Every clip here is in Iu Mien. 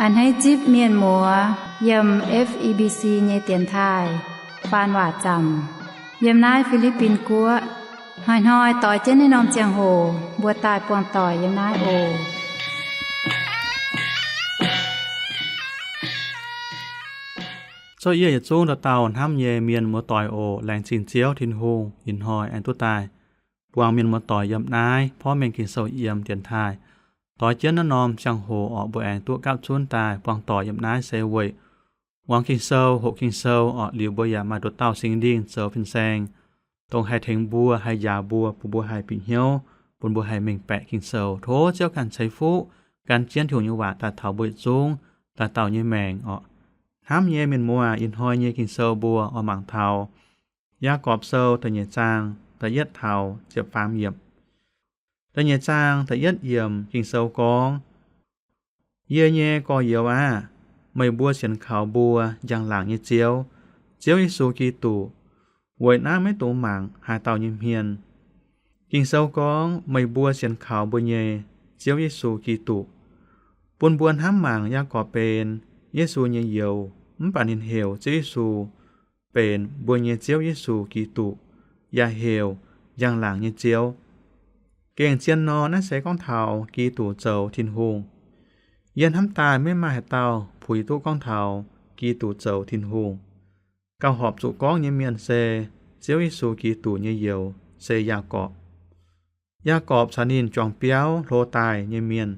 A'hneiv zipv mienh muoz yiem F E B C nyei dienx taaih faan waac zaamc yiem naaiv Fi^li^bin Guoqv. Hnoi-hnoi doix jienv naaiv norm ziangh hoc mbuo daaih buangh doic yiem naaiv oc. Zorqv yie yietc zungv dauh dauh hnamv nyei mienh muoz-doic oc. Laengz zingh Ziouv Tin-Hungh ih hnoi aengx duqv daaih buangh mienh muoz-doic yiem naaiv porv mengh Ging-Sou yiem dienx taaih. Doix jienv naaiv norm ziangh hoc orqc, mbuo aengx duqv gapv zunv daaih buangh doic yiem naaiv se weic muangx Ging-Sou, hoqc Ging-Sou orqc, liuz mbuo yaac maaih nduqc dauh Singx Lingh zoux fin-saeng, dongh haih tengx mbuo, haih njaaux mbuo, bun mbuo haih bieqc hnyouv, bun mbuo haih mengh baeqc Ging-Sou. Tov Ziouv ganh ceix fuqv gan jienv Tin-Hungh nyei waac daaih taux mbuo yietc zungv dauh dauh nyei maengc orqc. Hnamv nyei mienh muoz, ih hnoi nyei Ging-Sou mbuo oix mangc taux Yaagorpc Sou da'nyeic zaang da'yietv taux ziepc faam yiemc. Da'nyeic zaang da'yietv yiemc Ging-Sou gorngv, Yie nyei gorx-youz aah! Meih mbuo sienx kaux mbuo njang-laangc nyei Ziouv, Ziouv Yesu Giduc, weic naaiv maiv dungx mangc haaix dauh nyei hmien. Ging-Sou gorngv meih mbuo sienx kaux mbuo nyei Ziouv Yesu Giduc, bun mbuo hnamv mangc Yaagorpc benx Yesu nyei youz, mv baac ninh heuc Ziouv Yesu benx mbuo nyei Ziouv Yesu Giduc, yaac heuc njang-laangc nyei Ziouv. Gengh zien nor, naaiv se gorngv taux Giduc zoux Tin-Hungh. Yie hnamv daaih maiv maaih haaix dauh puix duqv gorngv taux Giduc zoux Tin-Hungh. Gauh horpc zuqc gorngv nyei mienh se Ziouv Yesu Giduc nyei youz se Yaagorpc. Yaagorpc caux ninh juangc biauv hlo daaih nyei mienh.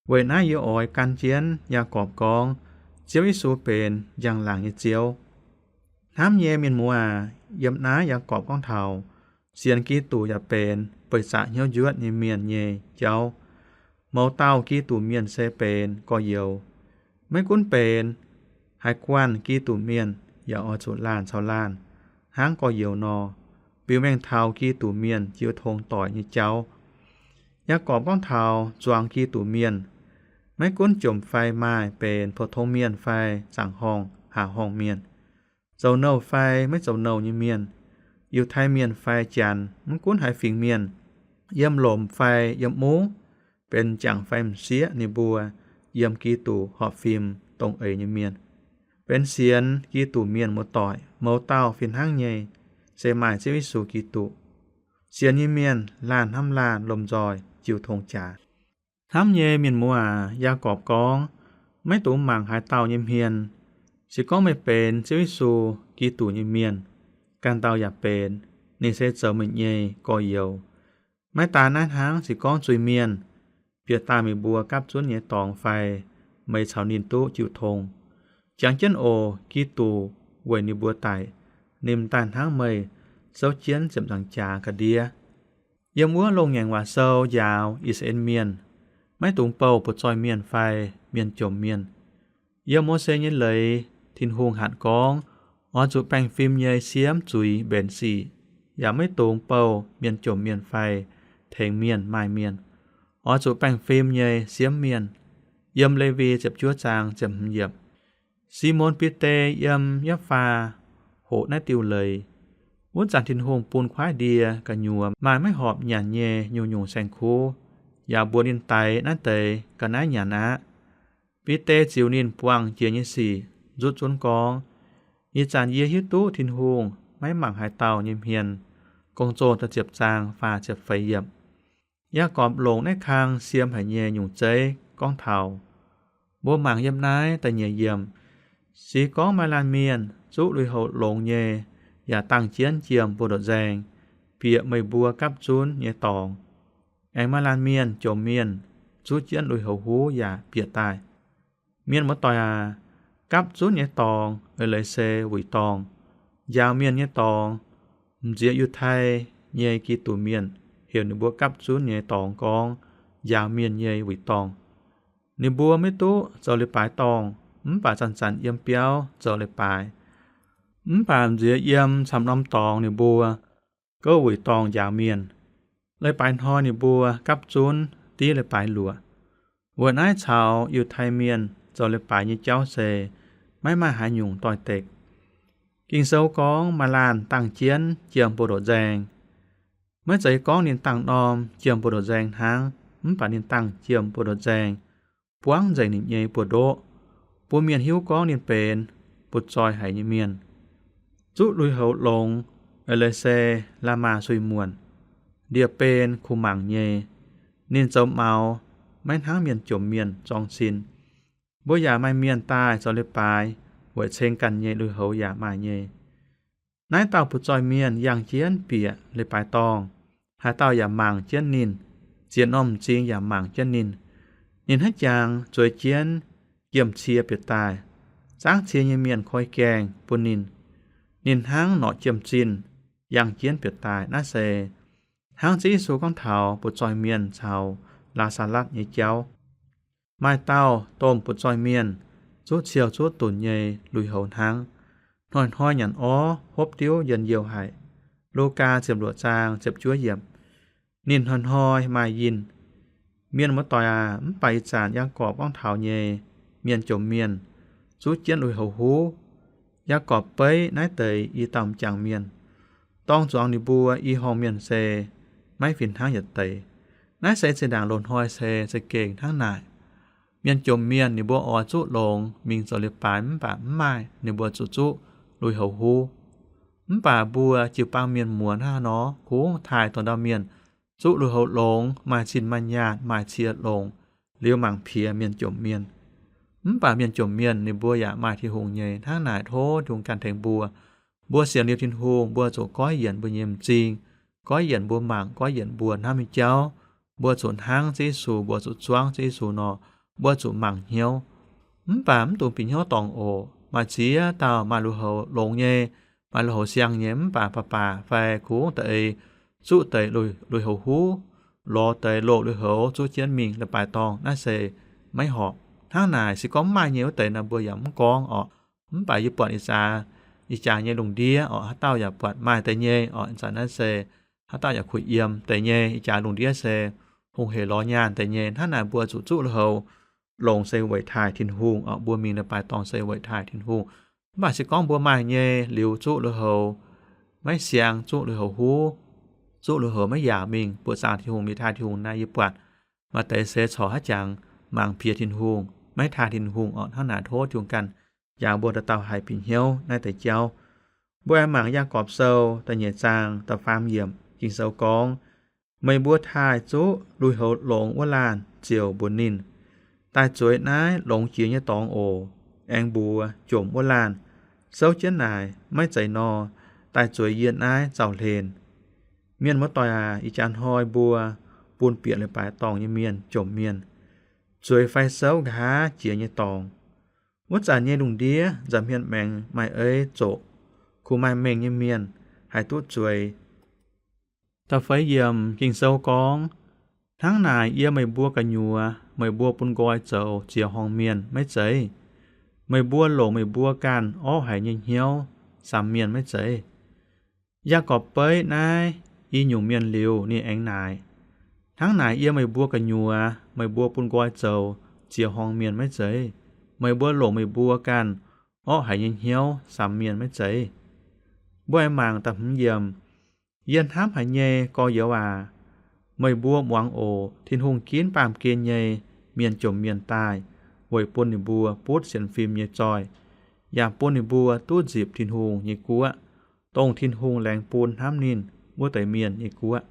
Weic naaiv yie oix gan jienv Yaagorpc gorngv Ziouv Yesu benx njang-laangc nyei Ziouv. Hnamv nyei mienh muoz aac, yiem naaiv Yaagorpc gorngv taux sienx Giduc yaac benx bueix zaqc hnyouv njuotv nyei mienh nyei jauv. Mouz dauh Giduc mienh se benx gorx-youz. Maiv gunv benx haaix guanh Giduc mienh yaac oix zuqc laanh caux laanh hnangv gorx-youz nor, biux mengh taux Giduc mienh jiu tong doic nyei jauv. Yaagorpc gorngv taux zuangx Giduc mienh, maiv gunv jomc fai maaih, benx pou-tong mienh fai zaangc horngh haac horngh mienh, zoux nouh fai maiv zoux nouh nyei mienh, Yiutai mienh fai Janx, mv gunv haaix fingx mienh, yiem lomc fai yiem mungv, benx jangc fai m'sieqv, ninh mbuo yiem Giduc horpc fim dongh eix nyei mienh. Benx sienx Giduc mienh muoz-doic, mouz dauh fih hnangv nyei se maaih Ziouv Yesu Giduc. Sienx nyei mienh laanh hnamv laanh lomh nzoih jiu tong jaax. Hnamv nyei mienh muoz aac, Yaagorpc gorngv, maiv dungx mangc haaix dauh nyei hmien. Se gorngv meih benx Ziouv Yesu Giduc nyei mienh, ganh dauh yaac benx. Ninh se zoux meih nyei gorx-youz. Maiv daan naaiv hnangv, se gorngv zuiz-mienh bieqc daaih meih mbuo gapv zunv nyei dorngx fai meih caux ninh duqv jiu tong, jangx jienv oc, Giduc weic ninh mbuo daic, ninh m'daaih hnangv meih souv jienv ziepc nzaangc jaax ga'ndiev. Yiem wuov Loz-Ngaengc Waac Sou njaaux I^saa^laa^en Mienh, maiv dungx bouh butv-zoih mienh fai mienh jomc mienh. Yiem Mose nyei leiz, Tin-Hungh hatc gorngv, oix zuqc baengh fim nyei siemv zuiz mbenc sic, yaac maiv dungx bouh mienh jomc mienh fai tengx mienh maaih mienh. Oix zuqc baengh fim nyei siemv mienh. Yiem Lewi ziepc juov zaang ziepc hmz yiemc. Simon Bide yiem Yapv^faa hoqc naaiv diuh leiz. Wuov zanc Tin-Hungh bun kuaaiv ndie gu'nyuoz maaih maiv horpc nyanc nyei nyungc-nyungc saeng-kuv, yaac mbuox ninh daix naaiv deix ga'naaiv nyanc aqv. Bide ziux ninh buangh jiex nyei sic nzutv zunv gorngv, Ih zanc yie hiuv duqv Tin-Hungh maiv mangc haaix dauh nyei hmien. Gong-Zoh da'ziepc zaang faah ziepc feix yiemc. Yaagorpc longc naaiv kang siem haic nyei nyungc zeiv gorngv taux, mbuo mangc yiem naaiv da'nyeic yiemc, se gorngv maaih laanh mienh zuqv lui-houx longx nyei yaac dangh jienv jiem buoz-ndoqv nzaeng bieqc meih mbuo gapv zunv nyei dorngx, aengx maaih laanh mienh jomc mienh zuqv jienv lui-houx huv yaac bieqc daaih. Mienh muoz-doic aac, gapv zunv nyei dorngx eix leiz se wuic dorngh. Njaaux mienh nyei dorngx, m'nziex Yiutai nyei Giduc mienh heuc ninh mbuo gapv zunv nyei dorngx gorngv njaaux mienh nyei wuic dorngh. Ninh mbuo maiv duqv zoux leiz-baaix dorngh, mv baac zanc-zanc yiem biauv zoux leiz-baaix. Mv baac m'nziex yiem camv norm dorngx ninh mbuo gouv wuic dorngh njaaux mienh. Leiz-baaix hnoi ninh mbuo gapv zunv div leiz-baaix luoqc. Weic naaiv caux Yiutai mienh zoux leiz-baaix nyei jauv se maiv maaih haaix nyungc doix-dekc. Ging-Sou gorngv maaih laanh dangh jienv jiem buoz-ndoqv nzaeng. Maiv zeiz gorngv ninh dangh norm jiem buoz-ndoqv nzaeng hnangv, mv baac ninh dangh jiem buoz-ndoqv nzaeng buangv nzengc ninh nyei buoz-ndoqv, bun mienh hiuv gorngv ninh benx butv-zoih haic nyei mienh. Zuqv lui-houx longx, eix leiz se la'maah suix muonc, ndie-ben kuh mangc nyei. Ninh zoux maux maiv hnangv mienh jomc mienh zorng sin. Mbuo yaac maaih mienh daaih zoux leiz-baaix weic ceng ganh nyei lui-houx yaac maaih nyei. Naaiv dauh butv-zoih mienh yangh jienv bieqc leiz-baaix dorngh. Haaix dauh yaac mangc jienv ninh, ziex norm m'zing yaac mangc jienv ninh. Ninh hnangv jangx zueiz jienv jiem-cie bieqc daaih. Zaangv cie nyei mienh koi gaengh bun ninh. Ninh hnangv norqc jiem-zinh yangh jienv bieqc daaih. Naaiv se hnangv Ziouv Yesu gorngv taux butv-zoih mienh caux Laa^saa^latv nyei jauv. Maaih dauh domh butv-zoih mienh zuqv ciou zuqv dunc nyei lui-houx hnangv. Hnoi-hnoi nyanc orv hopv diuv njien-youh haic. Lugaa ziepc luoqc zaang ziepc juov yiemc. Ninh hnoi-hnoi maaih yinh. Mienh muoz-doic aac, mv baac ih zanc Yaagorpc gorngv taux nyei mienh jomc mienh zuqv jienv lui-houx huv. Yaagorpc beiv naaiv deix i dauh m'jangc mienh, dorng zuangx ninh mbuo i horngh mienh se maiv fih hnangv yietc deix. Naaiv se zinh ndaangc loz-hnoi se za'gengh hnangv naaic. Mienh jomc mienh ninh mbuo oix zuqv longx mingh zoux leiz-baaix mv baac mv maaih, ninh mbuo zuqc zuqv lui-houx huv. Mv baac mbuo jiu-baang mienh muoz hnangv haaix nor kungx taaih dongh ndau mienh zuqv lui-houx longx, maaih zinh maaih nyaanh, maaih cie longx, liuz mangc piex mienh jomc mienh. Mv baac mienh jomc mienh ninh mbuo yaac maaih Tin-Hungh nyei. Hnangv naaic tov Tin-Hungh ganh tengx mbuo. Mbuo sienx liuz Tin-Hungh, mbuo zuqc goiv yienc mbuo nyei m'zing, goiv yienc mbuo mangc, goiv yienc mbuo hnamv nyei jauv. Mbuo zuqc hnangv Ziouv Yesu, mbuo zuqc zuangv Ziouv Yesu nor, mbuo zuqc mangc hnyouv. Mv baac mv dungx bieqc hnyouv dorngc oc. Maaih ziex dauh maaih lui-houx longx nyei, maaih lui-houx siang nyei, mv baac baac baac fai kungx da'eix zuqv deix lui-houx huv, lorz deix loz lui-houx zuqv jienv mingh leiz-baaix dorngh, naaiv se maiv horpc. Hnangv naaic se gorngv maaih nyei wuov deix nor mbuo yaac mv gorngv oc. Mv baac yie buatc ih zanc, ih jaax nyei lungh ndiev oc, haaix dauh yaac buatc maaih deix nyei oc. Ih zanc naaiv se haaix dauh yaac kuh yiem deix nyei. Ih jaax lungh ndiev se hungh hec lorz nyaanh deix nyei. Hnangv naaic mbuo zuqc zuqv lui-houx longx se weic taaih Tin-Hungh oc. Mbuo mingh leiz-baaix dorngh se weic taaih Tin-Hungh. Mv baac se gorngv mbuo maaih nyei liuz zuqv lui-houx maiv siang, zuqv lui-houx huv, zuqv lui-houx maiv yaauc mingh buoqc zaangc Tin-Hungh, mingh taaih Tin-Hungh naaiv, yie buatc maaih deix se corc haaix jangx mangc piex Tin-Hungh, maiv taaih Tin-Hungh oc. Hnangv naaic tov Tin-Hungh ganh njaaux mbuo dauh dauh haih bieqc hnyouv naaiv deix jauv. Mbuo aengx mangc Yaagorpc Sou da'nyeic zaang da'faam yiemc. Ging-Sou gorngv, meih mbuo taaih zuqv lui-houx longx wuov laanh ziouc mbuox ninh, daaih zueiz naaiv longx jiex nyei dorngx oc. Aengx mbuox jomc wuov laanh, souv jienv naaic, maiv zeiz nor, daaih zueiz yie naaiv zaux hlen. Mienh muoz-doic aac, ih jaax hnoi mbuo bun bieqc leiz-baaix dorngh nyei mienh jomc mienh zueiz fai souv nqa'haav jiex nyei dorngx. Wuov zanc nyei lungh ndiev nza'hmien maengx maaih ei zoqc, kungx maaih mengh nyei mienh haih duqv zueiz. Da'feix yiemc Ging-Sou gorngv, hnangv naaic yie meih mbuo gu'nyuoz meih mbuo bun nqoi zoux ziex horngh mienh maiv zeiz? Meih mbuo longc meih mbuo ganh orqv haic nyei hnyouv samx mienh maiv zeiz? Yaagorpc beiv naaiv i nyungc mienh liuz ninh aengx naaic, hnangv naaic yie meih mbuo gu'nyuoz meih mbuo bun nqoi zoux ziex horngh mienh maiv zeiz? Meih mbuo longc meih mbuo ganh orqv haic nyei hnyouv samx mienh maiv zeiz? Mbuo aengx mangc da'hmz yiemc. Yie hnamv haic nyei gorx-youz aac, meih mbuo muangx oc. Tin-Hungh ginv baamh gen nyei mienh jomc mienh daaih weic bun ninh mbuo butv sienx fim nyei zoih, yaac bun ninh mbuo duqv nzipc Tin-Hungh nyei guoqv, dongh Tin-Hungh laengz bun hnamv ninh wuov deix mienh nyei guoqv.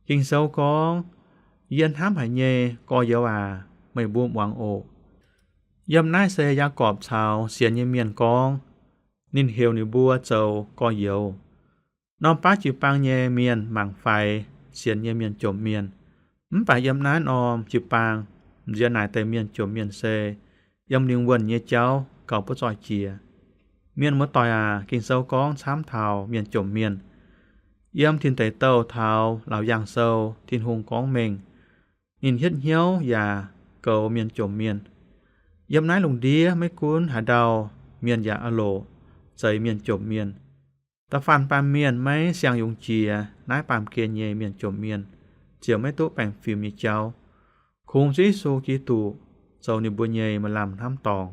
Ging-Sou gorngv, yie hnamv haic nyei gorx-youz aac, meih mbuo muangx oc. Yiem naaiv se Yaagorpc caux sienx nyei mienh gorngv. Ninh heuc ninh mbuo zoux gorx-youz. Norm baav jiu-baang nyei mienh mangc faix sienx nyei mienh jomc mienh. Mv baac yiem naaiv norm jiu-baang, nziex naaic deix mienh jomc mienh se yiem lingh wuonh nyei jauv gaux butv zoih jiex. Mienh muoz-doic aac, Ging-Sou gorngv camv taux mienh jomc mienh. Yiem Tin Deic Douh taux Laauc Yaangh Sou, Tin-Hungh gorngv mengh ninh hietv hnyouv yaac goux mienh jomc mienh. Yiem naaiv lungh ndiev maiv gunv haaix ndau, mienh yaac aah loc zeix mienh jomc mienh. Da'faanh baamh mienh maiv siang yungz jiex naaiv baamh gen nyei mienh jomc mienh ziouc maiv duqv baengh fim nyei jauv. Kungx Ziouv Yesu Giduc zoux ninh mbuo nyei maaih lamh hnamv dorngx.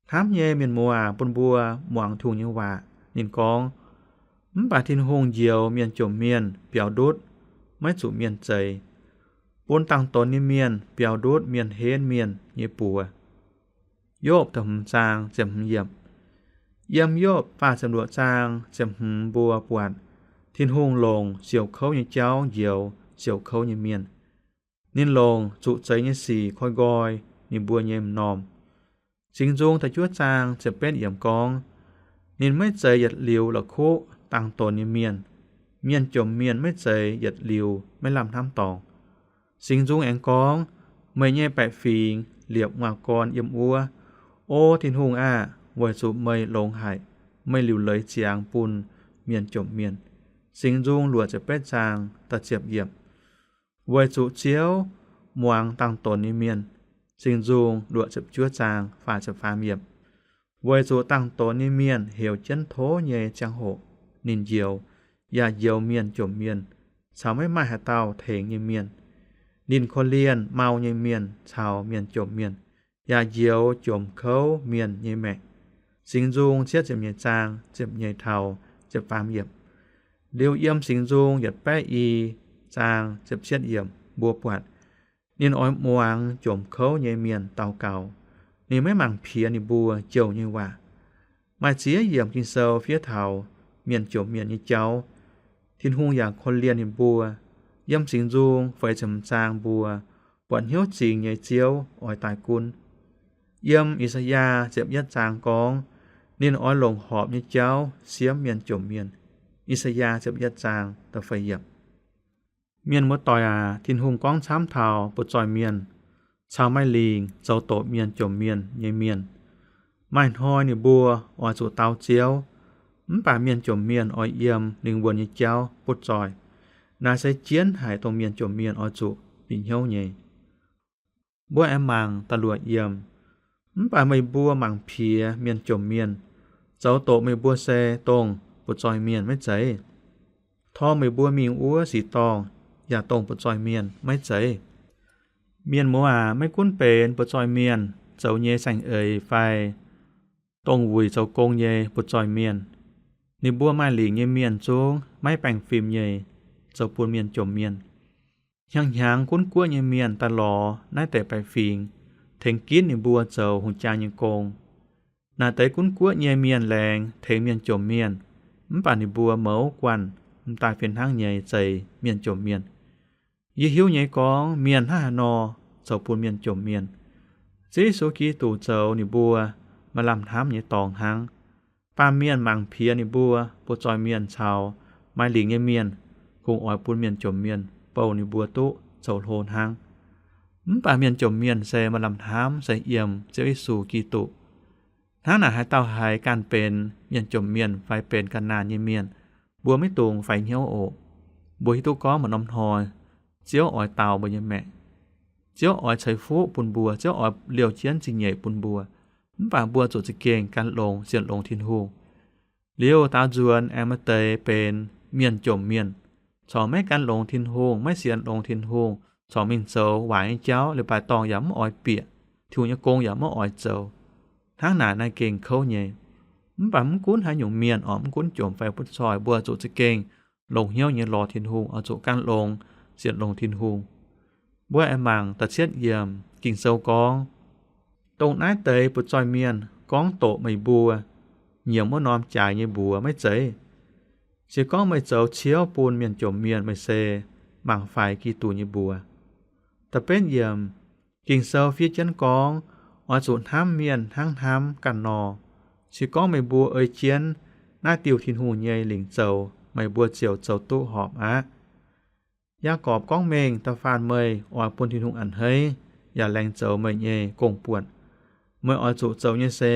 Hnamv nyei mienh muoz aac, bun mbuo muangx Tin-Hungh nyei waac. Ninh gorngv, mv baac Tin-Hungh njoux mienh jomc mienh biaux ndutv, maiv zuqc mienh zeix. bun dangx donx nyei mienh biaux ndutv mienh henv mienh nyei buoz. Yopv da'hmz zaang ziepc hmz yiemc. Yiem Yopv faah ziepc luoqc zaang ziepc hmz mbuo buatc Tin-Hungh longc siouc kouv nyei jauv njoux siouc kouv nyei mienh. Ninh longc zuqc zeix nyei sic koi nqoi ninh mbuo nyei m'normh. Singx Nzung da'juov zaang ziepc betv yiemc gorngv, ninh maiv zeiz yietc liuz la'kuqv dangx donx nyei mienh. Mienh jomc mienh maiv zeiz yietc liuz maiv lamh hnamv dorngc. Singx Nzung aengx gorngv, meih nyei baeqc fingx liepc nguaaz-gorn yiem wuov. O Tin-Hungh aah! Weic zuqc meih longx haic, meih liuc leiz ziangx bun mienh jomc mienh. Singx Nzung luoqc ziepc betv zaang da'ziepc yiemc. Weic zuqc Ziouv muangx dangx donx nyei mienh. Singx Nzung luoqc ziepc juov zaang faah ziepc faam yiemc. Weic zuqc dangx donx nyei mienh heuc jienv tov nyei ziangh hoc ninh njoux, yaac njoux mienh jomc mienh caux maiv maaih haaix dauh tengx nyei mienh. Ninh korv-lienh mau nyei mienh caux mienh jomc mienh, yaac njoux jomc kouv mienh nyei maengc. Singx Nzung cietv ziepc nyeic zaang ziepc nyeic taux ziepc faam yiemc. Liuz yiem Singx Nzung yietc baeqv i zaang ziepc cietv yiemc mbuo buatc, ninh oix muangx jomc kouv nyei mienh daux gaux. Ninh maiv mangc piex ninh mbuo jouh nyei waac. Maaih ziex yiemc Ging-Sou fiev taux mienh jomc mienh nyei jauv. Tin-Hungh yaac korv-lienh ninh mbuo. Yiem Singx Nzung feix ziepc hmz zaang mbuo buatc hnyouv zingx nyei Ziouv oix daaih gunv. Yiem I^saa^yaa ziepc yietv zaang gorngv, ninh oix longc horpc nyei jauv siemv mienh jomc mienh. I^saa^yaa ziepc yietv zaang da'feix yiemc. Mienh muoz-doic aac, Tin-Hungh gorngv camv taux butv-zoih mienh caux maaih lingc zoux doqc mienh jomc mienh nyei mienh. Maaih hnoi ninh mbuo oix zuqc dau Ziouv, mv baac mienh jomc mienh oix yiem lingh wuonh nyei jauv butv-zoih. Naaiv se jienv haic dongh mienh jomc mienh oix zuqc bieqc hnyouv nyei. Mbuo aengx mangc da'luoqc yiemc. Mv baac meih mbuo mangc piex mienh jomc mienh, zoux doqc meih mbuo se dongh butv-zoih mienh maiv zeiz? Torngv meih mbuo mingh wuov sic dorngh yaac dongh butv-zoih mienh maiv zeiz? Mienh muoz aac, maiv gunv benx butv-zoih mienh zoux nyei saeng-eix fai dongh wuic zoux gong nyei butv-zoih mienh, ninh mbuo maaih lingc nyei mienh zungv maiv baengh fim nyei zoux bun mienh jomc mienh. Hnyangx-hnyangx gunv guoqv nyei mienh daaih lorz naaiv deix baeqc fingx tengx ginv ninh mbuo zoux hungh jaa nyei gong. Naaic deix gunv guoqv nyei mienh laengz tengx mienh jomc mienh, mv baac ninh mbuo mouz guanh m'daaih fih hnangv nyei zeix mienh jomc mienh. Yie hiuv nyei gorngv mienh hnangv haaix nor zoux bun mienh jomc mienh, Ziouv Yesu Giduc zoux ninh mbuo maaih lamh hnamv nyei dorngx hnangv. Baamh mienh mangc piex ninh mbuo, butv-zoih mienh caux maaih lingc nyei mienh kungx oix bun mienh jomc mienh bouh ninh mbuo duqv zoux hlo hnangv. Mv baac mienh jomc mienh se maaih lamh hnamv se yiem Ziouv Yesu Giduc. Hnangv naaic haaix dauh haiz ganh benx mienh jomc mienh fai benx ga'naanh nyei mienh, mbuo maiv dungx faix hnyouv oc. Mbuo hiuv duqv gorngv maaih norm hnoi Ziouv oix dau mbuo nyei maengc. Ziouv oix ceix fuqv bun mbuo, Ziouv oix liouh jienv zingh nyeic bun mbuo. Mv baac mbuo zuqc za'gengh gan longx sienx longx Tin-Hungh. Liuz daaux nzuonx aengx maaih deix benx mienh jomc mienh, corc maiv gan longx Tin-Hungh, maiv sienx longx Tin-Hungh, corc mingh zoux waaic nyei jauv, leiz-baaix dorngh yaac mv oix bieqc, Tin-Hungh nyei gong yaac mv oix zoux. Hnangv naaic naaiv gengh kouv nyei. Mv baac mv gunv haaix nyungc mienh oc, mv gunv jomc fai butv-zoih, mbuo zuqc za'gengh longc hnyouv nyei lorz Tin-Hungh, oix zuqc gan longx sienx longx Tin-Hungh. Mbuo aengx mangc da'cietv yiemc Ging-Sou gorngv, dongh naaiv deix butv-zoih mienh gorngv doqc meih mbuo nyiemc wuov norm jaaix nyei mbuox maiv zeiz? Se gorngv meih zoux ciouv bun mienh jomc mienh, meih se mangc faix Giduc nyei mbuox. Da'betv yiemc, Ging-Sou fiev jienv gorngv, oix zuqc hnamv mienh hnangv hnamv ganh nor. Se gorngv meih mbuo ei jienv naaiv diuh Tin-Hungh nyei lingc zoux, meih mbuo ziouc zoux duqv horpc aqv. Yaagorpc gorngv mengh da'faanh meih oix bun Tin-Hungh a'hneiv yaac laengz zoux meih nyei gong-buonc. Meih oix zuqc zoux nyei se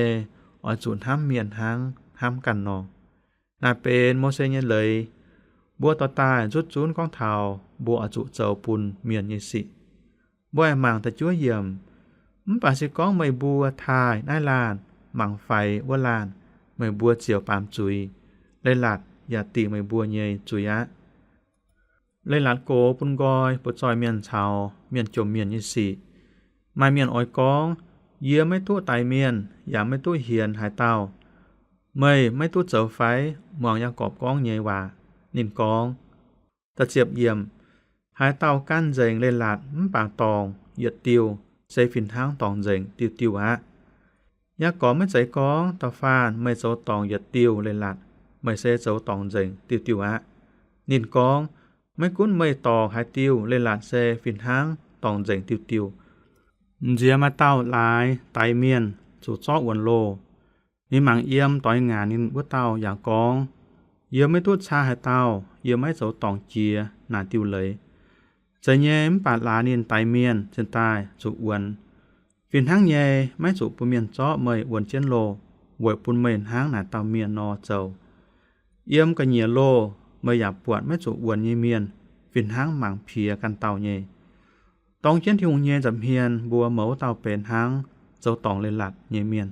oix zuqc hnamv mienh hnangv hnamv ganh nor. Naaic benx Mose nyei leiz. Mbuo dorh daaih nzutv zunv gorngv taux mbuo oix zuqc zoux bun mienh nyei sic. Mbuo aengx mangc da'juov yiemc. Mv baac se gorngv meih mbuo taaih naaiv laanh, mangc faix wuov laanh, meih mbuo ziouc baamz zuiz. Leiz-latc yaac dingc meih mbuo nyei zuiz aqv. Leiz-latc gox bun nqoi butv-zoih mienh caux mienh jomc mienh nyei sic. Maaih mienh oix gorngv, yie maiv duqv daix mienh yaac maiv duqv hienx haaix dauh. Meih maiv duqv zoux fai? Muangx Yaagorpc gorngv nyei waac. Ninh gorngv, da'ziepc yiemc, Haaix dauh gan nzengc leiz-latc mv baac dorngc yietc diuh, se fih hnangv dorngc nzengc diuh diuh aqv. Yaagorpc maiv zeiz gorngv da'faanh meih zoux dorngc yietc diuh leiz-latc, meih se zoux dorngc nzengc diuh diuh aqv. Ninh gorngv, maiv gunv meih dorngc haaix diuh leiz-latc se fih hnangv dorngc nzengc diuh diuh. Nziex maaih dauh laaix daix mienh zuqc zorqv wuonx loh. Ninh mangc yiem doix ngaanc ninh wuov dauh yaac gorngv, yie maiv duqv caa haaix dauh, yie maiv zoux dorngc jiex naaic diuh leiz. Zeiz nyei mv baac laaix ninh daix mienh cingx daaih zuqc wuonx. Fih hnangv nyei, maiv zuqc bun mienh zorqv meih wuonx jienv loh, weic bun meih hnangv naaic dauh mienh nor zoux. Yiem ga'nyiec loh meih yaac buatc maiv zuqc wuonx nyei mienh fih hnangv mangc piex ganh dauh nyei. Dorng jienv Tin-Hungh nyei nza'hmien mbuo mouz dauh benx hnangv zoux dorngc leiz-latc nyei mienh.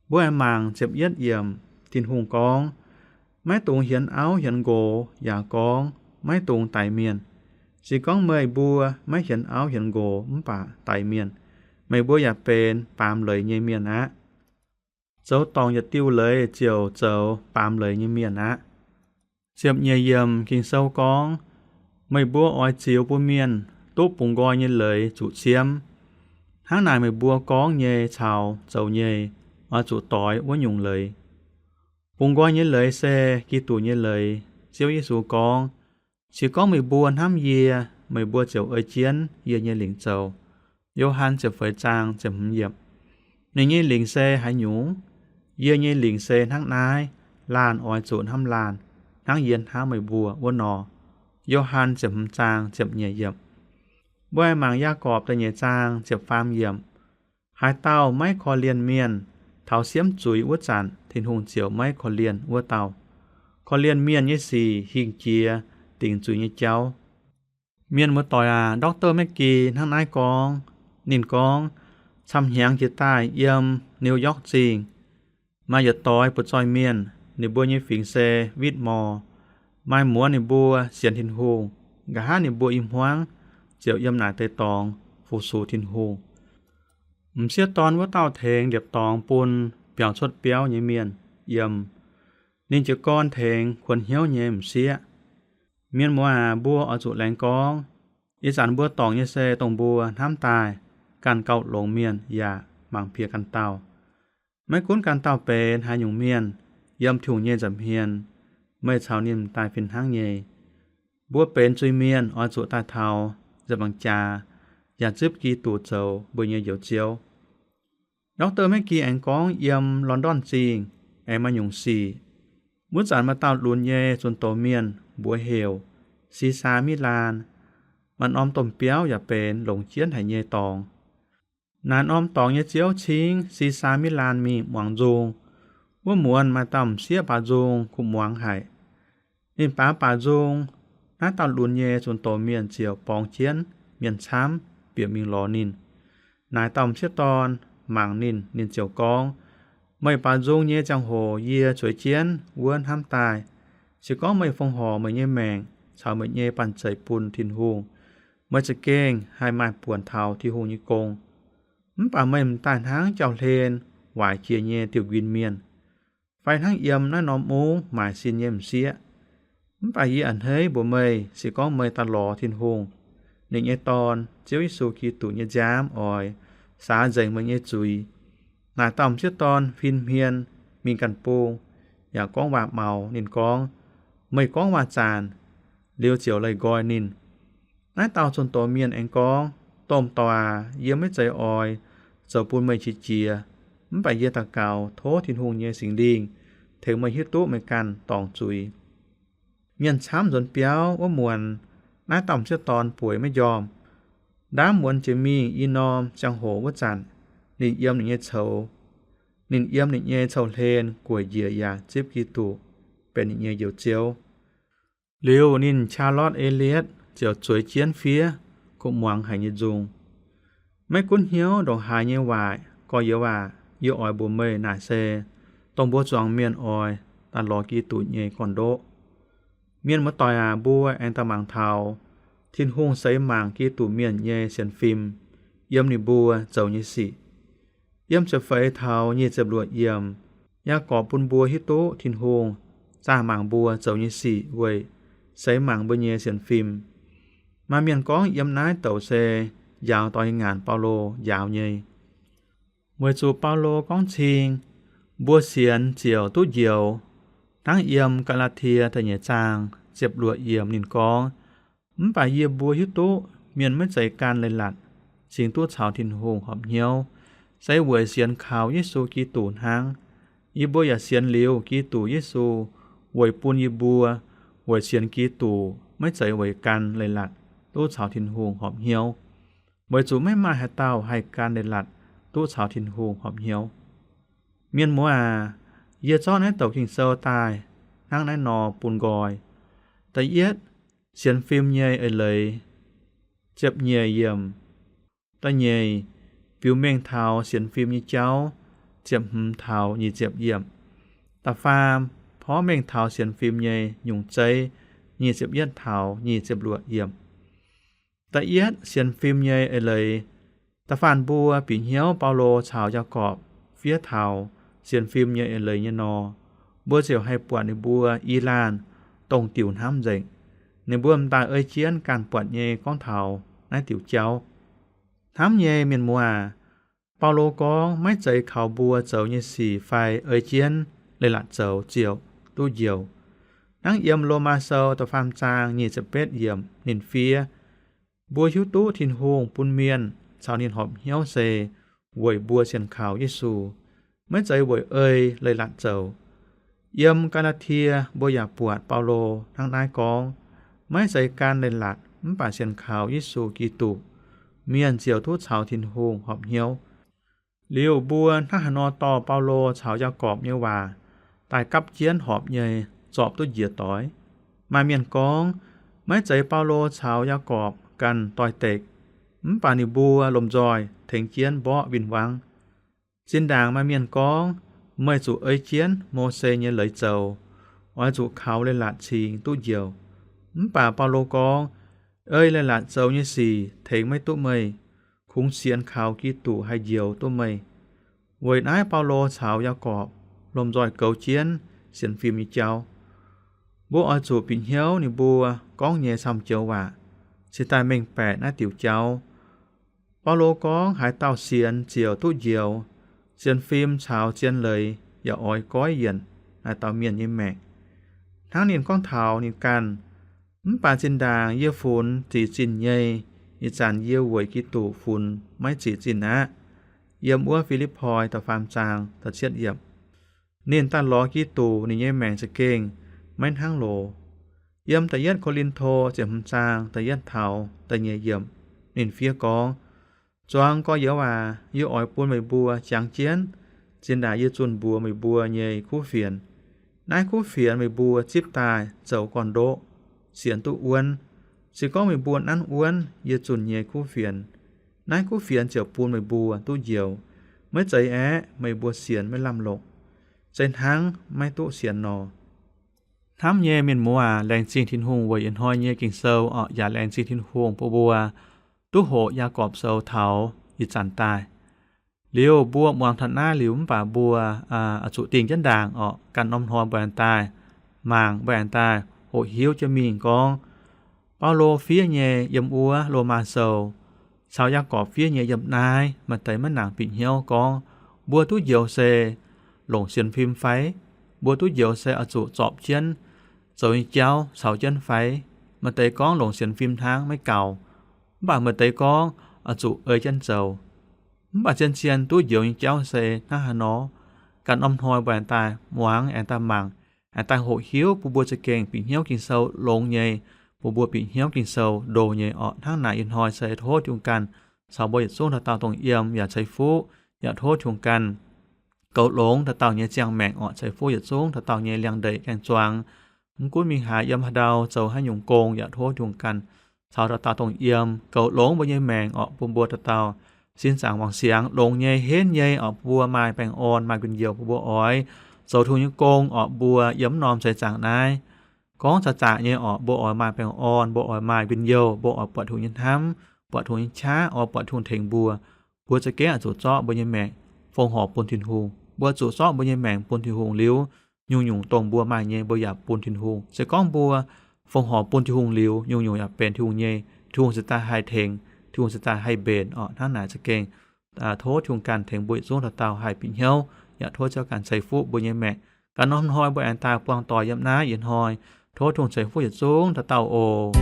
Mbuo aengx mangc ziepc yietv yiemc, Tin-Hungh gorngv, maiv dungx hienx auv hienx nqox, yaac gorngv, maiv dungx daix mienh. Se gorngv meih mbuo maiv hienx auv hienx nqox mv baac daix mienh, meih mbuo yaac benx baamz leiz nyei mienh aqv. Zoux dorngc yietc diuh leiz ziouc zoux baamz leiz nyei mienh aqv. Ziepc nyeic yiemc Ging-Sou gorngv, meih mbuo oix zioux bun mienh duqv bungx nqoi nyei leiz zuqc ciemv. Hnangv naaic meih mbuo gorngv nyei caux zoux nyei oix zuqc doix wuov nyungc leiz. Bungx nqoi nyei leiz se Giduc nyei leiz. Ziouv Yesu gorngv, se gorngv meih mbuo hnamv yie, meih mbuo ziouc ei jienv yie nyei lingc zoux. Yo^han ziepc feix zaang ziepc hmz yiemc. Ninh nyei lingc se haaix nyungc? Yie nyei lingc se hnangv naaiv, laanh oix zuqc hnamv laanh, hnangv yie hnamv meih mbuo wuov nor. Yo^han ziepc hmz zaang ziepc nyeic yiemc. Mbuo aengx mangc Yaagorpc da'nyeic zaang ziepc faam yiemc. Haaix dauh maiv korv-lienh mienh, taux siemv zuiz wuov zanc Tin-Hungh ziouc maiv korv-lienh wuov dauh. Korv-lienh mienh nyei sic hingh jiex dingc zuiz nyei jauv. Mienh muoz-doic aac, Doctor Magi hnangv naaiv gorngv. Ninh gorngv, camv-hnyangx jiex daaih yiem New York Zingh maaih yietc doix butv-zoih mienh, ninh mbuo nyei fingx se Whitmore. Maaih muonz ninh mbuo sienx Tin-Hungh, nqa'haav ninh mbuo i hmuangv ziouc yiem naaic deix dorngx fu-sux Tin-Hungh. M'sieqv dorn wuov dauh tengx liepc dorngx bun biaux cuotv biauv nyei mienh yiem. Ninh jiez gorn tengx kuonx hnyouv nyei m'sieqv. Mienh muoz aac, mbuo oix zuqc laengz gorngv, ih zanc mbuo dorngc nyei se dongh mbuo hnamv daaih ganh gauh longx mienh yaac mangc piex ganh dauh. Maiv gunv ganh dauh benx haaix nyungc mienh, yiem Tin-Hungh nyei nza'hmien, meih caux ninh m'daaih fih hnangv nyei. Mbuo benx zuiz-mienh oix zuqc daaih taux nza'hmien jaax, yaac zipv Giduc zoux mbuo nyei Njoux Ziouv. Doctor Magi aengx gorngv yiem London Zingh aengx maaih nyungc sic. Wuov zanc maaih dauh lunx nyei zunh doz mienh mbuox heuc Si^saa Mitv Laanh. Maaih norm domh biauv yaac benx longc jienv haic nyei dorngx. Naaiv norm dorngx nyei ziouv cingv Si^saa Mitv Laanh mingh muangx nzung. Wuov muonz maaih dauh m'sieqv baaux nzung kuv muangx haic. Ninh baaux baac nzung, naaiv dauh lunx nyei zunh doz mienh ziouc borngz jienv mienh camv bieqc mingh lorz ninh. Naaic dauh m'sieqv dorn mangc ninh, ninh ziouc gorngv, meih baaux nzung nyei ziangh hoc yie zueiz jienv wuov hnamv daaih, se gorngv meih fongc horc meih nyei maengc caux meih nyei banh zeic bun Tin-Hungh, meih za'gengh haih maaih buonc taux Tin-Hungh nyei gong. Mv baac meih m'daaih hnangv jauv-hlen waaic jiex nyei diuh nquin mienh, fai hnangv yiem naaiv norm mungv maaic sin nyei m'sieqv. Mv baac yie a'hneiv mbuox meih, se gorngv meih daaih lorz Tin-Hungh, ninh nyei Dorn, Ziouv Yesu Giduc nyei nziaamv oix saax nzengc meih nyei zuiz. Naaic dauh m'sieqv dorn fin-hmien mingh ganh bung, yaac gorngv waac-maux. Ninh gorngv, meih gorngv waac-zanc, liuz ziouc leih nqoi ninh. Naaiv dauh zunh doz mienh aengx gorngv, domh dorc aac, yie maiv zeiz oix zoux bun meih qiex jiez, mv baac yie daux gaux tov Tin-Hungh nyei Singx Lingh tengx meih hiuv duqv meih ganh dorngc zuiz. Mienh camv nzuonx biauv wuov muonz, naaiv dauh m'sieqv dorn bueix maiv njormh. Ndaamv muonz jiex mingh i norm ziangh hoc wuov zanc, ninh yiem ninh nyei coux. Ninh yiem ninh nyei coux-hlen gueic njiec yaac zipv Giduc benx ninh nyei Njoux Ziouv. Liuz ninh Charlotte Elliott ziouc zueiz jienv fiev kuv muangx haic nyei nzung. Maiv gunv hnyouv ndongc haaix nyei waaic, gorx-youz aac, yie oix mbuox meih naaic se dongh mbuo zuangx mienh oix daaih lorz Giduc nyei gorn-ndoqv. Mienh muoz-doic aac, mbuo aengx daaih mangc taux Tin-Hungh seix mangc Giduc mienh nyei sienx fim yiem ninh mbuo zoux nyei sic. Yiem ziepc feix taux nyic ziepc luoqc yiemc, Yaagorpc bun mbuo hiuv duqv Tin-Hungh zaah mangc mbuo zoux nyei sic weic seix mangc mbuo nyei sienx fim. Maaih mienh gorngv yiem naaiv douc se njaaux doix-ngaanc Baulo njaaux nyei. Weic zuqc Baulo gorngv cing, mbuo sienx ziouc duqv njoux. Hnangv yiem Gaa^laa^tie da'nyeic zaang ziepc luoqc yiemc ninh gorngv, mv baac yie mbuo hiuv duqv mienh maiv zeiz gan leiz-latc cingx duqv caux Tin-Hungh horpc hnyouv, se weic sienx kaux Yesu Giduc hnangv. Yie mbuo yaac sienx liuz Giduc Yesu weic bun yie mbuo weic sienx Giduc maiv zeiz weic gan leiz-latc duqv caux Tin-Hungh horpc hnyouv, weic zuqc maiv maaih haaix dauh haih gan leiz-latc duqv caux Tin-Hungh horpc hnyouv. Mienh muoz aac, yie zorqv naaiv douc Ging-Sou daaih hnangv naaiv nor bun nqoi. Da'yietv, sienx fim nyei eix leiz, ziepc nyeic yiemc. Da'nyeic, biux mengh taux sienx fim nyei jauv, ziepc hmz taux nyic ziepc yiemc. Da'faam, porv mengh taux sienx fim nyei nyungc zeiv, nyic ziepc yietv taux nyic ziepc luoqc yiemc. Da'yietv, sienx fim nyei eix leiz. Da'faanh mbuo bieqc hnyouv Baulo caux Yaagorpc fiev taux sienx fim nyei eix leiz nyei nor, mbuo ziouc haih buatc ninh mbuo i laanh dongh diuc hnamv nzengc. Ninh mbuo m'daaih ei jienv ganh buatc nyei gorngv taux naaiv diuc jauv. Hnamv nyei mienh muoz aac, Baulo gorngv maiv zeiz kaux mbuo zoux nyei sic fai ei jienv leiz-latc zoux ziouc duqv njoux. Hnangv yiem Lomaa Sou da'faam zaang nyic ziepc betv yiemc ninh fiev, mbuo hiuv duqv Tin-Hungh bun mienh caux ninh horpc hnyouv se weic mbuo sienx kaux Yesu, maiv zeiz weic ei leiz-latc zoux. Yiem Gaa^laa^tie mbuo yaac buatc Baulo hnangv naaiv gorngv, maiv zeiz gan leiz-latc mv baac sienx kaux Yesu Giduc, mienh ziouc duqv caux Tin-Hungh horpc hnyouv. Liuz mbuo hnangv haaix nor dorh Baulo caux Yaagorpc nyei waac daaih gapv jienv horpc nyei zorpc duqv njiec doix? Maaih mienh gorngv, maiv zeiz Baulo caux Yaagorpc ganh doix-dekc, mv baac ninh mbuo lomh nzoih tengx jienv mborqv win-wangv. Zinh ndaangc maaih mienh gorngv, meih zuqc ei jienv Mose nyei leiz zoux, oix zuqc kaux leiz-latc cingx duqv njoux. Mv baac Baulo gorngv, ei leiz-latc zoux nyei sic tengx maiv duqv meih, kungx sienx kaux Giduc haih njoux duqv meih. Weic naaiv Baulo caux Yaagorpc lomh nzoih goux jienv sienx fim nyei jauv. Mbuo oix zuqc bieqc hnyouv ninh mbuo gorngv nyei camv-joux waac, cingx daaih mengh baeqc naaiv diuc jauv. Baulo gorngv haaix dauh sienx ziouc duqv njoux. Sienx fim caux zien leiz yaac oix goiv yienc haaix dauh mienh nyei maengc. Hnangv ninh gorngv taux ninh ganh, mv baac zinh ndaangc yie funx zic zinh nyei, ih zanc yie weic Giduc funx maiv zic zinh aqv. Yiem wuov Fi^lipv^poi da'faam zaang da'cietv yiemc. Ninh daaih lorz Giduc ninh nyei maengc za'gengh maiv hnangv loz. Yiem da'yietv Ko^lin^to ziepc hmz zaang da'yietv taux da'nyeic yiemc, ninh fiev gorngv, zuangx gorx-youz aac, yie oix bun meih mbuo jangx jienv zinh ndaangc yie zunh mbuox meih mbuo nyei kuv fienx. Naaiv kuv fienx meih mbuo zipv daaih zoux gorn-ndoqv, sienx duqv wuonv. Se gorngv meih mbuo nanv wuonv yie zunh nyei kuv fienx, naaiv kuv fienx ziouc bun meih mbuo duqv njoux. Maiv zeiz aeqv, meih mbuo sienx maiv lamh longc, se hnangv maiv duqv sienx nor. Hnamv nyei mienh muoz aac, laengz zingh Tin-Hungh weic ih hnoi nyei Ging-Sou orqc, yaac laengz zingh Tin-Hungh bun mbuo duqv hoqc Yaagorpc Sou taux ih zanc daaih. Liuz mbuo muangx taux naaiv liuz mv baac mbuo oix zuqc dingh jienv ndaangc orqc, ganh norm hnoi mbuo aengx daaih mangc, mbuo aengx daaih hoqc hiuv jienv mingh gorngv, Baulo fiev nyei yiem wuov Lomaa Sou caux Yaagorpc fiev nyei yiem naaiv, maaih deix maiv nangc bieqc hnyouv gorngv, mbuo duqv njoux se longc sienx fim fai? Mbuo duqv njoux se oix zuqc zorpc jienv zoux nyei jauv caux jienv fai? Maaih deix gorngv longc sienx fim hnangv maiv gaux. Mv baac maaih deix gorngv oix zuqc ei jienv zoux. Mv baac zien-zien duqv njoux nyei jauv se hnangv haaix nor? Ganh norm hnoi mbuo aengx daaih muangx, aengx daaih mangc, aengx daaih hoqc hiuv bun mbuo za'gengh bieqc hnyouv Ging-Sou longx nyei, bun mbuo bieqc hnyouv Ging-Sou ndo nyei orqc. Hnangv naaic ih hnoi se tov Tin-Hungh ganh caux mbuo yietc zungv dauh dauh dongh yiem yaac ceix fuqv, yaac tov Tin-Hungh ganh goux longx dauh dauh nyei ziangh maengc orqc, ceix fuqv yietc zungv dauh dauh nyei liangx-ndeic gaeng-zuangx. Mv gunv mingh haaix, yiem haaix ndau zoux haaix nyungc gong, yaac tov Tin-Hungh ganh caux dauh dauh dongh yiem goux longx mbuo nyei maengc orqc, bun mbuo dauh dauh sin zaangc wangc siangx longx nyei, henv nyei orqc, bun mbuo maaih baengh orn, maaih njien-youh, bun mbuo oix zoux Tin-Hungh nyei gong orqc, mbuo yiem norm seix zaangc naaiv gorngv zaqc zaqc nyei orqc, mbuo oix maaih baengh orn, mbuo oix maaih njien-youh, mbuo oix buatc Tin-Hungh nyei hnamv, buatc Tin-Hungh nyei qaqv, oix buatc Tin-Hungh tengx mbuo. Mbuo za'gengh oix zuqc zorqv mbuo nyei maengc fongc horc bun Tin-Hungh. Mbuo zuqc zorqv mbuo nyei maengc bun Tin-Hungh liuz, nyungc-nyungc dongh mbuo maaih nyei, mbuo yaac bun Tin-Hungh. Se gorngv mbuo fongc horc bun Tin-Hungh liuz, nyungc-nyungc yaac benx Tin-Hungh nyei. Tin-Hungh ziouc daaih haih tengx, Tin-Hungh ziouc daaih haih mbenc orqc. Hnangv naaic za'gengh tov Tin-Hungh ganh tengx mbuo yietc zungv dauh dauh haih bieqc hnyouv, yaac tov Ziouv ganh ceix fuqv mbuo nyei maengc. Ganh norm hnoi mbuo aengx daaih buangh doic yiem naaiv ih hnoi. Tov Tin-Hungh ceix fuqv yietc zungv dauh dauh oc.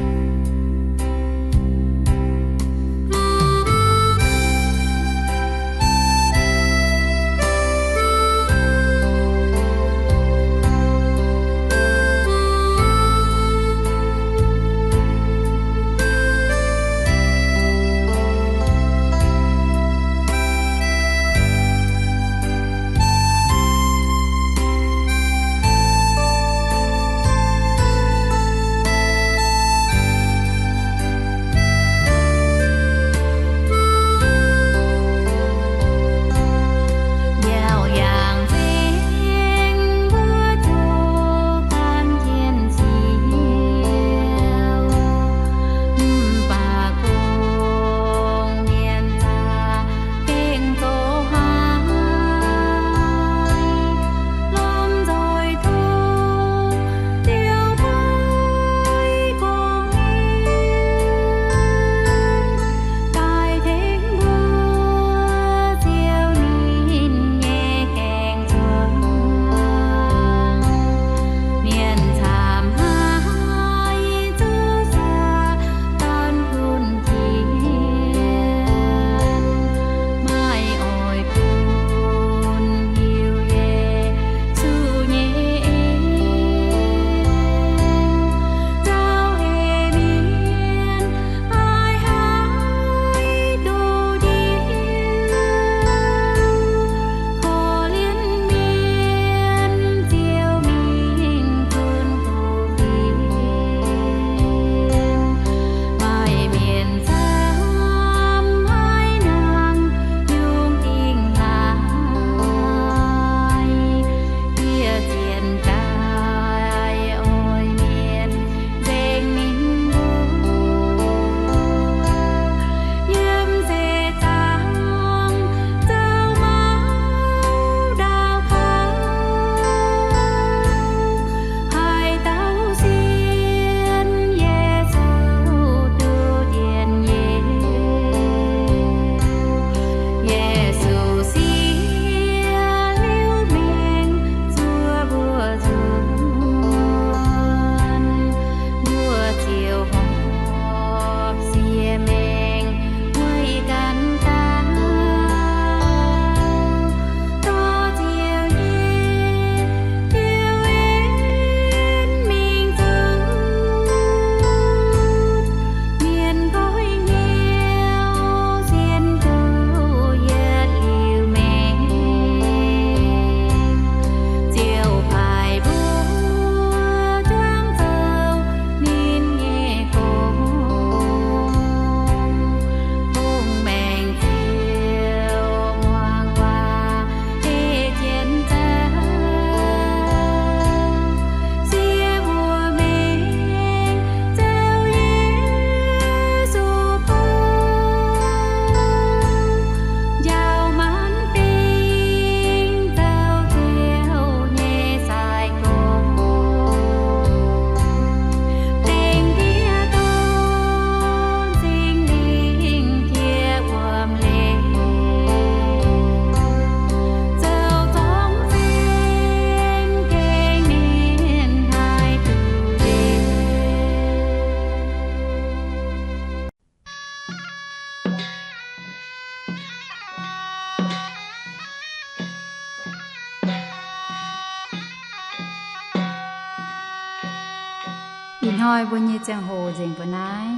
Ih hnoi mbuo nyei ziangh hoc nzengc mbuo naaiv.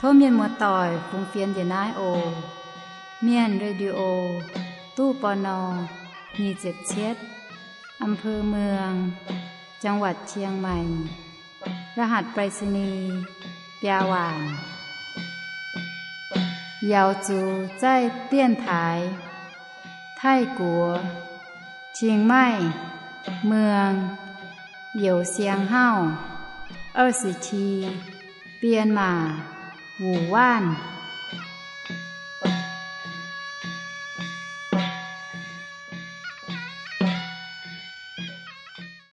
Tov mienh muoz-doic fungx fienx njiec naaiv oc. Mienh Radio, ตู้ ปณ. nyic ziepc cietv, อำเภอเมือง จังหวัดเชียงใหม่ รหัสไปรษณีย์ biaa waanc. Yaux zuqc zaih 电台 Taiv-Guoqv, Chiang Mai, Muang, Youz Siang Hauv, 二十七, Bienh Maac, Wuc Waanh.